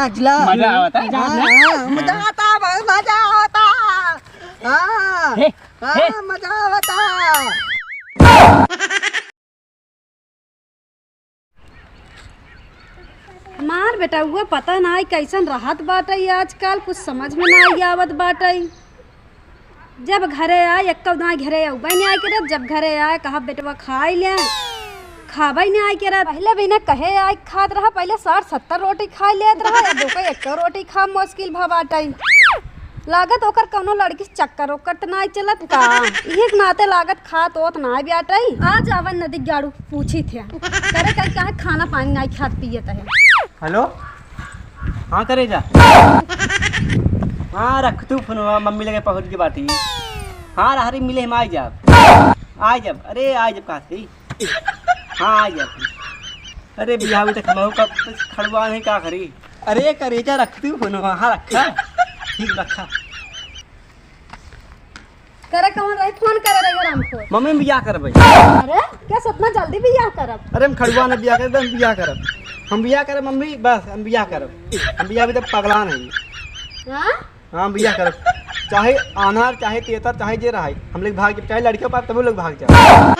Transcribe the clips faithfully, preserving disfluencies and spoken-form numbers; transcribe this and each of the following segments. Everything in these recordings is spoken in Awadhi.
जिला। मजा आवता? हाँ, हाँ, मजा आता, बहुत मजा आवता। हाँ, हे, हाँ, हे। मजा आवता। हमार बेटउआ पता नाई कइसन रहत बाटइ आजकल, कुछ समझ में नाई आवत बाटइ। जब घरे आए, एक्को दाई घरे अउबइ नाई करत, जब घरे आए, कहा, "बेटवा खाइ ले," खाबइ नाई करत। पहिले बिना कहे आइ खात रहा, पहिले साठ सत्तर रोटी खाइ लेत रहा, अब ओकर एक्को रोटी खा मुस्किल भ बाटइ। लागत ओकर कउनो लड़की से चक्कर ओकर त नाई चलत का? इही के नाते लागत खात ओत नाई बाटइ। आ जावन नदी गाड़ू पूछी थे। करे कहीं काहे खाना पानी नाई खात पियत है। हेलो, हाँ करे जा। हाँ रख तू फोनवा, मम्मी लगे पहुँच गई बाटी। हाँ रहरी मिले हम आइ जाब, आइ जाब, अरे आइ जाब कहा थी। हाँ आइ जाब। अरे बियाह भी तक महू का खड़ुआ नहीं का करी। अरे करेजा रख तू फोनवा, हाँ रखा। ठीक रखा। करे कौन रही? फोन करे रही हरामखोर। मम्मी हम बियाह करबै। अरे, कैसे इतना जल्दी बियाह करब? अरे हम खड़ुआ ने बियाह करब, हम बियाह करब। हम बियाह करब मम्मी, बस हम बियाह करब। हम बियाह अभी तक पगला नहीं। हाँ? हाँ हम बियाह करब। चाहे आनार, चाहे तेतर, चाहे जे रहे, हम लोग भाग जाब, चाहे लड़कियों पास तब लोग भाग जाब।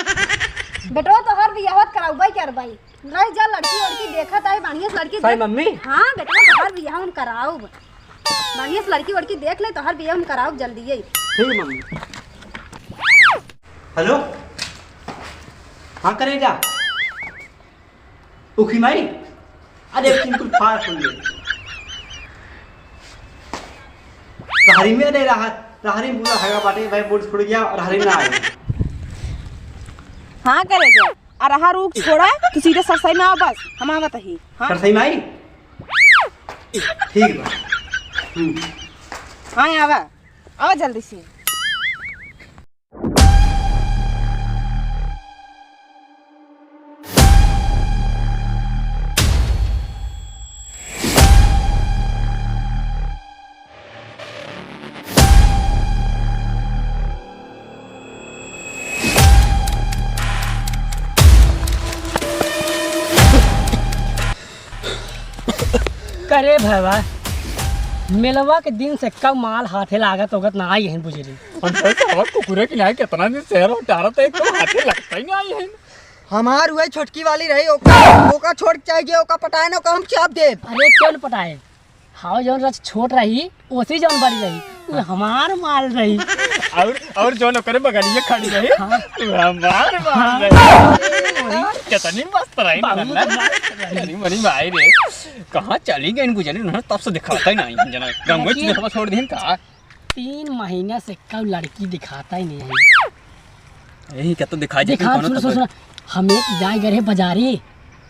बेटवा तोहर बियाह होत कराउबै करबै। रह जा, लड़की वड़की देखत आई, बढ़िया से लड़की सही देख। मम्मी? हाँ बेटवा, तोहर बियाह हम कराउब। बढ़िया से लड़की वड़की देख ले, तोहर बियाह हम कराउब जल्दी ही। ठीक है मम्मी। हेलो, हाँ करेजा। उखी माई, अरे बिल्कुल फाड़ फूल ले। रहरी में दे रहा, रहरी में पूरा हगा बाटे, भाई बोर्ड फूट गया और रहरी ना आए। हाँ करेजा। अरहर ऊख छोड़ा, तू सीधे सरसई में आवा बस, हम आवत ही। हाँ? सरसई में आई? ठीक बा। हम्म। हाँ, आवा, आवा जल्दी से। करे भैया, मेलवा के दिन से कब माल हाथे लागत होगत ना आई है बुझली। हम तो साला कुकुरे की नाई कितना दिन शहर में टहरत है, एकदम हाथे लगता ही नहीं आई है। हमार वही छोटकी वाली रही, ओका, ओका छोड़ के चल गया, ओका पटाए ना, ओका हम चाप देब। अरे क्यों न पटाए? हाँ, जौन रच छोट रही, ओसी जौन बड़ी रही, उ हमार माल रही। और, और जौन ओकरे बगलिए खड़ी रही, हाँ। उ हमार माल हाँ। रही। अरे, कितनी मस्त रही ना, बहुत ना? मस्त रही। अरे, मरी माई रे, कहाँ चली गई इनको जने, उन्होंने तब से दिखाता ही नहीं, जना, गंगोई लेकिन चुने हवा छोड़ दी का? तीन महीना से कब लड़की दिखाता ही नहीं है। यही क्या तो दिखाई देती देखा, कौनो सुन, तो सुन, कोई सुन, हम एक जाए गए रहे बाजारी,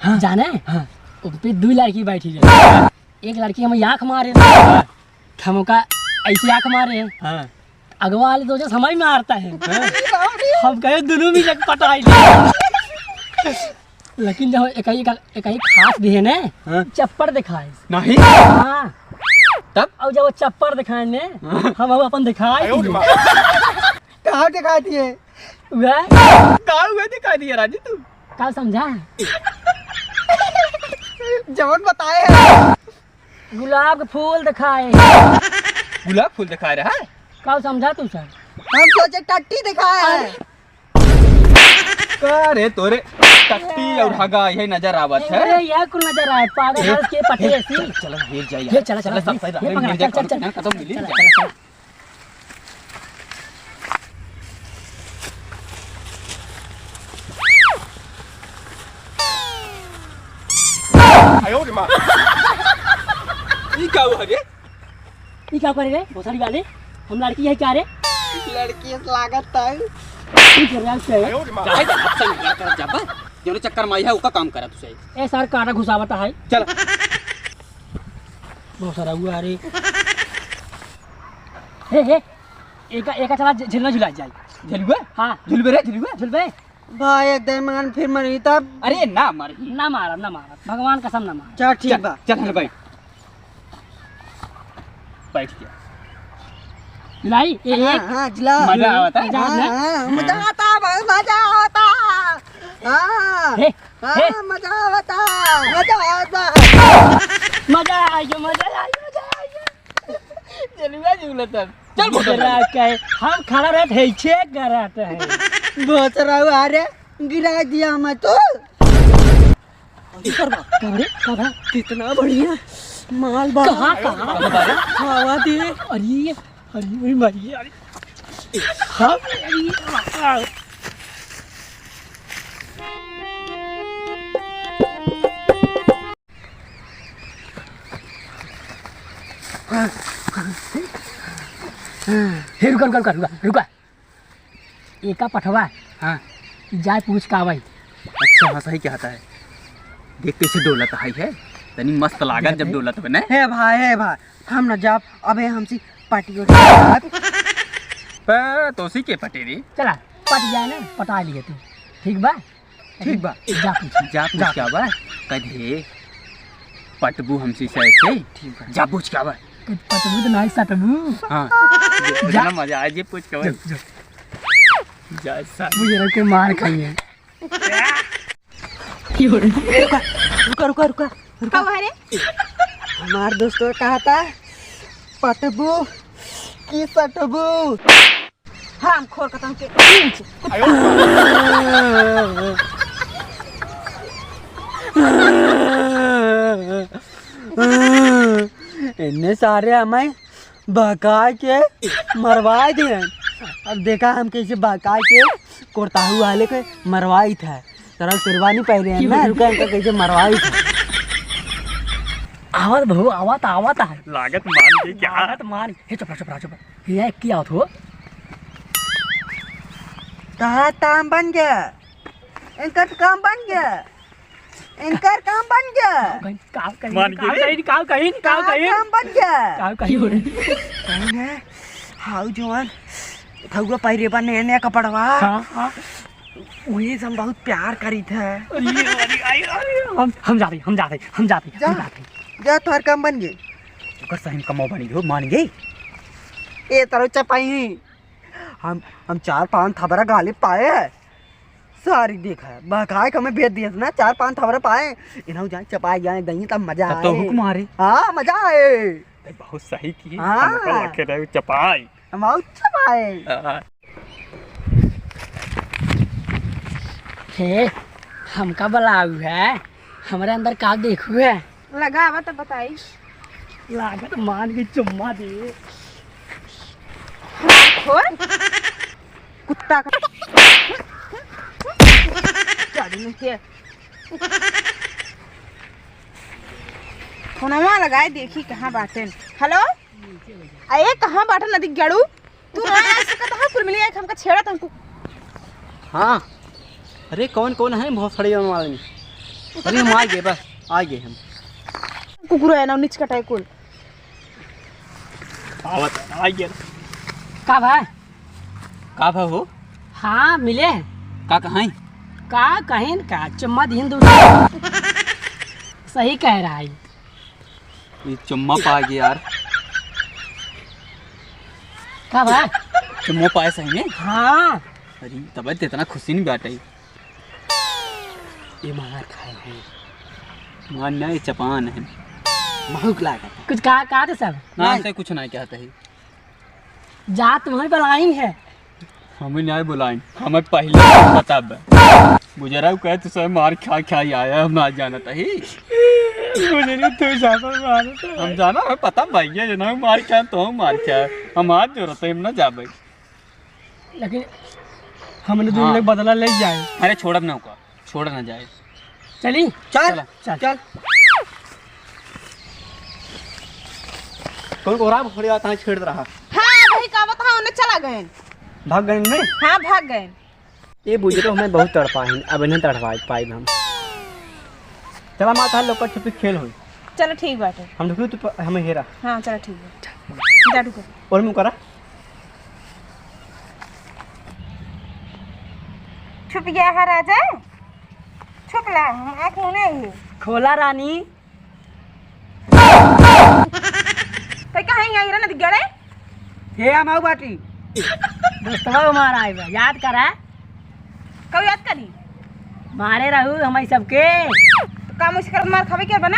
हाँ। जाने? हाँ। उन पे दो लड़की बैठी रही। एक लड़की हमें आँख मारे, हाँ। हम ओका ऐसे आँख मारे। हाँ। अगवा वाले दो जस हमें मारता है। हाँ। हम कहे दोनों मिलके पटाई ले। लेकिन जब एक, एक, एक, एक खास दिहे ने, हाँ। चप्पड़ दिखाए। नहीं। हाँ। तब? और जब वो चप्पड़ दिखाए ने, हाँ। हम वो अपन दिखाए आयो रे दिए। माँ। कहाँ दिखाई दिए? वह? कहाँ हुए दिखाई दिए राजू तू? का समझा? जवन बताए है। गुलाब के फूल दिखाए। गुलाब फूल दिखाए रहा है? का समझा तू सर? हम सोचे टट्टी दिखाए है। अरे। का रे तोरे टट्टी और हगा यही नजर आवत है? अरे यह कुल नजर आए, पागल ए, हंस के पट्टी ए, ऐसी। चल, चल, ये जाइए। ये चला, चला, चला, सब ये, सही ये रहा, पकड़ा, मिल जाए, चल, चल, कौन चल। ना कदम मिली। चल, चल, चल। आयो रे माँ। ई का हुआ रे? ई का करे रे, भोसड़ी वाले? हम लड़की है क्या रे? लड़की से लागत है। ई कर रहा है? आयो रे माँ। जाए जा, अच्छा नहीं कर, जा बा। जौने चक्कर में आई है, ओका काम करा तू सही। ए सर, काटा घुसावत है। चल। भोसड़ा हुआ रे। हे, हे, एका, एका चला झ-, झुलवा झुला जाए। झुलवा? हाँ। झुलबे रे, झुलबा? झुलबे। भाई, एक दे मान फिर मरी तब। अरे, ना मरही। ना मारब, ना मारब। भगवान कसम ना मारब। चल, ठीक चल, बा। चल, हल बैठ। बैठ गया। लाई, ए, हाँ, एक। हाँ, जिला। मजा आवता? मजा हाँ, आवता? हाँ, मजा हाँ। आता, बहुत मजा आवता। हाँ। हे, हाँ, हे। मजा आवता, मजा आवता। मजा आ गया, मजा आ गया, मजा आ गया। चलुआ झूलत है। चल, भोसरा। गिरा के हम खड़ा रहत है, check करत है। भोसरा, अरे, गिरा दिया मैं तो। अरे, का बा? का बा? कितना बढ़िया माल बा। कहाँ, कहाँ? हवा दे। अरे, अरे, अरे, मारिए, अरे। हाँ, अरे, हाँ। हे, रुका, रुका, रुका, रुका, रुका। एका पठवा। हाँ। जाए पूछ का भाई। अच्छा, हाँ, सही कहता है। देख कैसे डोलत है, है? तनी मस्त लागत जब डोलत बने। हे भाई, हे भाई, हम न जाब, अबे हमसे पार्टी हो जाए। पे तोसी के पटेरी। चला, पट जाए ना, पटा लिए तू। ठीक बा? ठीक बा। जा पूछ। जा पूछ जा। का बा? कहे पटबू हमसे से ऐसे? ठीक बा। जा पूछ का बा? कहे पटबू तो नाहीं सटबू। हाँ। जा। इतना मजा आ जे पूछ का बा। जा, जा। जा सा। मुझे रख के मार खाइए। रुका, रुका, रुका, रुका। का बा रे? हमार दोस्तवा कहा था, पटबू की सटबू। हरामखोर कतन के। इन्ने सारे हमें बहकाए के मरवाए दिए। अब देखा हम कैसे बहकाए के कोरताहू वाले के मरवाई था। तरह शेरवानी पहने हैं ना, रुका इनका कैसे मरवाई था। आवत बहू, आवत, आवत है। लागत मान गई क्या? लागत मान। हे चुप रह, चुप रह, चुप रह। ये क्या होत हो? कहा काम बन गया? इनकर काम बन गया? इनकर काम बन गया? कहीं, का कहीं, मान का गई। कहीं, का कहीं, का का कहीं? काम बन गया? का कहीं? कहीं है? हाउ जवान, थौआ पहिरे बा नया नया कपड़वा। हाँ, हाँ। वही से हम बहुत प्यार करी थे। अरे, अरे, अरे, अरे, हम, हम जाते, हम जाते, हम जाते, जा। हम जाते। जा, तोहर काम बन गए। ओकर सही में कमाओ बन गयो, मान गई। ए, तारो चपाई। हम, हम चार पांच थबरा गाली पाए। सारी देखा, बहकाए के हमें भेज दिया ना, चार पांच थबरा पाए। इन्हों जाए चपाई जाए, दही तब मजा तब तो आए। हुक्म आ रही। हाँ, मजा आए। ए, बहुत सही की। हाँ। हम ओकर रखे रहे चपाई। हम आउ चपाई। हाँ। हे, हमका बुलाऊ है, हमरे अंदर का देखू है? लगावा तो बताई। लागत मान के चुम्मा दे। खोल। कुत्ता का। चालू नहीं किया। फोनवा लगाए देखी कहाँ बाटेन। हेलो, अरे कहाँ बाटेन नदी गड़ू? तू ना आ सकत हा, कुल मिली एक हमका छेड़त हमको। हाँ। अरे कौन कौन है भोसड़ी वाले? अरे हम आ गए, बस आ गए हम। कुकुर है ना, नीच कटाए कुल। आवत है, आ गए। का भा? का भा हो? हाँ, मिले। का कहाई? का कहें का, चुम्मा दीन दू। सही कह रहा है। ये चुम्मा पा गया यार। का भा? चुम्मा पाए सही में? हाँ। अरे, तब तो इतना खुशी नहीं बाटे। ये मार खाए हैं। मार ना, ये चपान है। महूक लागत है। कुछ कहा, कहा थे सब? ना, नहीं। हमसे कुछ नहीं कहते ही। जात वहीं बलाइन है। हमें नहीं बुलाइन, हमें पहले से पता बा। गुजरा कहे तो सब मार खा खा ही आया, हम ना जानत ही। गुजरी तू जाबा मारत है। हम जाना है, पता भैया, जो ना मार खा तो हम मार खा। हम हाथ जोड़त है, हम ना जाबे। लेकिन हमने दोनों हाँ। लोग बदला ले जाए। अरे छोड़ब ना ओका, छोड़ ना जाए। चली? चल, चला। चल। चल। कौन कोहरा भोड़े आता है, छेड़ रहा? हाँ, वही का बता, उन्हें चला गए। भाग गए नहीं? हाँ, भाग गए। ये बुझे तो हमें बहुत तड़पा है, अब इन्हें तड़पा पाई हम। चला माता लोग का छुपी खेल होई। चलो ठीक बाटे। हम ढुकी तो प-, हमें हेरा। हाँ, चलो ठीक बाटे। जा ढुको। और मुँह करा। छुप गया है राजा, छुप ला, हम आँख मुने ही। खोला रानी। तो कहाँ ही आई रहा ना दिग्गड़े? हे हम आऊ बाटी। दोस्तवा हमारा आए बा, याद करा। कब याद करी? मारे रहू हमारी सबके। तो काम उसे करत मार खावे के बना?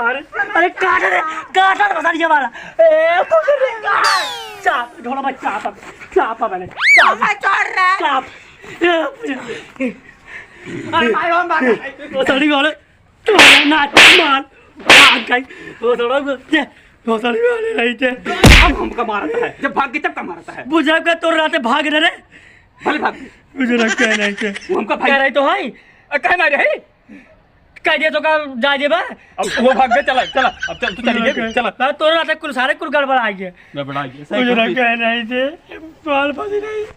अरे, अरे, काट दे, काट दे, बता दिया वाला। ए, पकड़ रे, काट। चाप, ढोला भाई, चाप, चाप, मैंने, चाप। मैं चढ़ रहा। चाप। ए, अरे, भाई, हम भाग रहे। वो सड़ी वाले, चोर ना, मार, भाग गई। वो सड़ा, ये, वो सड़ी वाले रही थे। अब हमका मारता है, जब भाग गई, तब का मारता है? बुझा के तोर राते भाग रहे रे। भले भाग गई। बुझा के नहीं थे। वो हमका भाई कह रही तो है। अ, कहे मारे है? कह दिया तो का जा दे बा। अब वो भाग गए, चला, चला, अब चल, तू चली गई, चला। बा, तोरे नाते कुल सारे कुल गड़बड़ा गए। गड़बड़ा गए, सही कुछ बात है। रखे नहीं थे, बाल फंसी नहीं।